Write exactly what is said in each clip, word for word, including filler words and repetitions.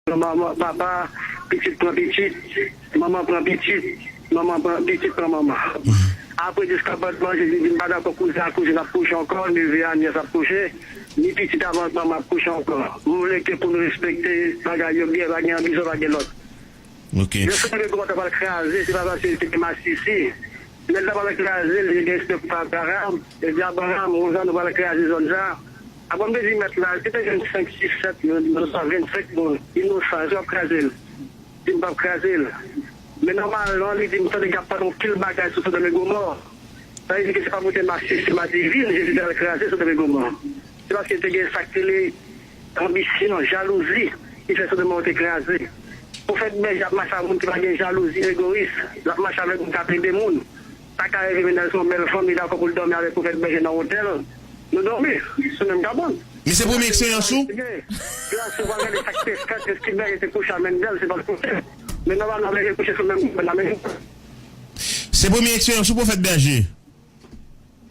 pran manman, papa, pitit pran pitit, manman pran pitit, manman pran pitit pran manman. Apre jiska bòt manje, li di m pa dakò, kouzen ak kouzin ap kouche ankò, neve a nyès ap kouche, ni pitit avè manman ap kouche ankò. M vle ke pou nou respekte bagay yo byen, pa gen anbisyon, pa gen lòt. Ok. Lè souleve gwo mòtò pral kraze, se pa paske li te gen masisi. Nèg la pral kraze, li gen respè pou Abraram. Li di Abraram, Wozan, nou pral kraze zòn sa. Apre m te di mèt la, li te jwenn senk, sis, sèt moun, inosan, vennsenk moun, inosan, èske w ap kraze l? Di m p ap kraze l. Men nòmalman, li di m tande y ap pale yon pil bagay sou Sodòm e Gomò. Sa vle di ke se pa pou te mache, se ma divin, Jezi te al kraze Sodòm e Gomò. Se paske te gen sa k rele anbisyon, jalouzi, ki fè Sodòm e Gomò te kraze. Pwofèt Bèje ap mache ak moun ki pa gen jalouzi, egoyis. L ap mache avèk moun k ap ede moun. Sa ka rive, mennaj se yon bèl fanm, li dakò pou l dòmi avèk Pwofèt Bèje nan otèl. Nou dòmi sou menm kabann. Men se premye eksperyans ou? Plas ou pa gade sa k te fèt, eski Bèje te kouche a Mendèl, se pa l kouche. Men nòmalman, Bèje kouche sou menm kabann la, men. Se premye eksperyans ou, Pwofèt Bèje?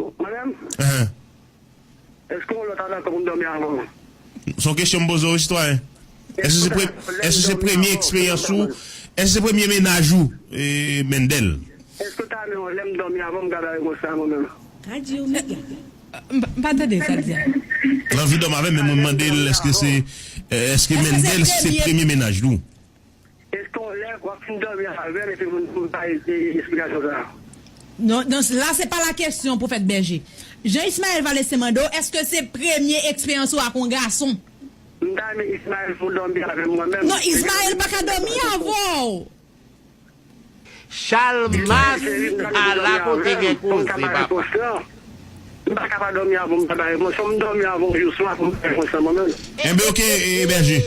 Mwen menm? Ahan. Èske yon lòt ta dakò pou m dòmi avè w? Se yon kesyon m poze w, sitwayen. Èske se pre-, èske se premye eksperyans ou? Èske se premye mennaj ou, e, Mendèl? Èske w ta renmen lè m dòmi avè w, m ka ba repons sa mwen menm? Ka di w, men. M pa, m pa tande sa l di a. L anvi dòmi avè m, men mwen mande l, èske se, èske Mendèl se premye mennaj li? Èske w lè w ap fin dòmi avè l, epi moun pou bay esplikasyon sa a? Non, non, la se pa la kesyon, Pwofèt Bèje. Jan Ismaël Valestin mande w, èske se premye eksperyans ou ak yon gason? M ta renmen Ismaël pou dòmi avè m mwen menm. Non, Ismaël pa ka dòmi avè w. Chalmas ala kote gen koze, papa. M pa ka pa dòmi avè w, m pa bay repons. Fò m dòmi avè w yon jou swa pou m bay repons lan mwen menm. Enben, oke, e, Bèje.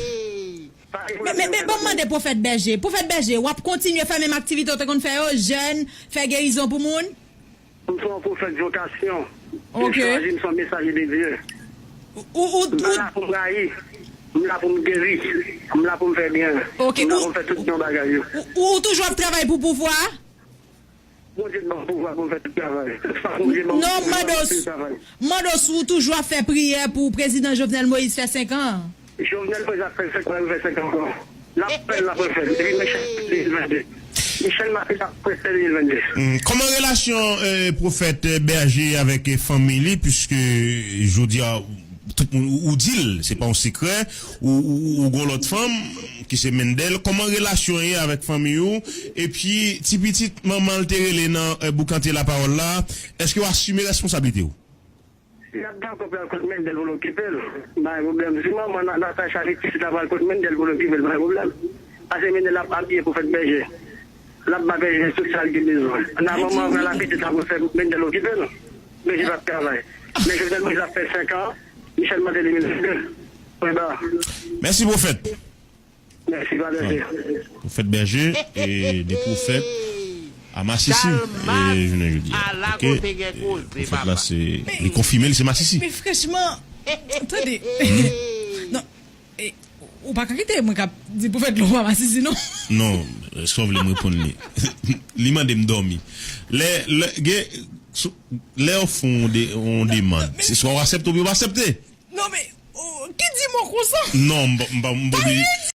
Men, men, men, ban m mande Pwofèt Bèje. Pwofèt Bèje, w ap kontinye fè menm aktivite w te konn fè yo, jèn, fè gerizon pou moun? M se yon pwofèt vokasyon. Yo chwazi m se yon mesaje de Dye. Ou, ou, ou, m pa la pou m rayi. M la pou m geri. M la pou m fè byen. M la pou m fè tout byen bagay yo. Ou, ou, ou toujou ap travay pou pouvwa a? Bondye ban m pouvwa pou m fè tout travay. Sa Bondye ban m pouvwa pou m fè tout travay. Non, m mande w, m mande w si w toujou ap fè priyè pou prezidan Jovenel Moïse fè senk an. Jovenel Moïse ap fè senk an, li fè senk an ankò. L ap fè l, l ap refè l. Epi Michel de mil vennde. Michel Martelly ap refè de mil vennde. Hmm, kòman relasyon, eh, pwofèt, eh, Bèje avèk, eh, fanmi li, piske, eh, jodi a, tout moun, ou, ou di l, se pa yon sekrè, ou, ou, ou, ou gon lòt fanm, ki se Mendèl, kòman relasyon ye avèk fanmi ou? Epi, ti pitit manman l te rele nan, eh, boukante lapawòl la, èske w asime responsablite w? Si l ap dakò pou l al kot Mendèl pou l okipe l, pa gen pwoblèm. Si manman Na-, Natacha Letizia ta pral kot Mendèl pou l okipe l, pa gen pwoblèm. Paske Mendèl ap abiye pwofèt Bèje. L ap ba Bèje tout sa l gen bezwen. Nan moman an, la pitit la pou fè Mendèl okipe l. Bèje p ap travay. Men Jovenel Moïse ap fè senk an, Michel Martelly mil vennde. Pwen ba. Mèsi, pwofèt. Mèsi, pa de. Pwofèt Bèje, e de pwofèt a Masisi, e jounen jodi a. Ok? E pwofèt la, se, li konfime, li se Masisi. Men franchman, tande. Non, e, ou pa ka kite mwen k ap di pwofèt la ou pa Masisi, non. Non, èske w vle m reponn li? Li mande m dòmi. Lè, lè, gen, sou, lè yo fè yon de-, yon demann, se swa w aksepte oubyen w pa aksepte. Non, men, oh, ki di mo konsa? Non, m pa, m pa, m pa oblije.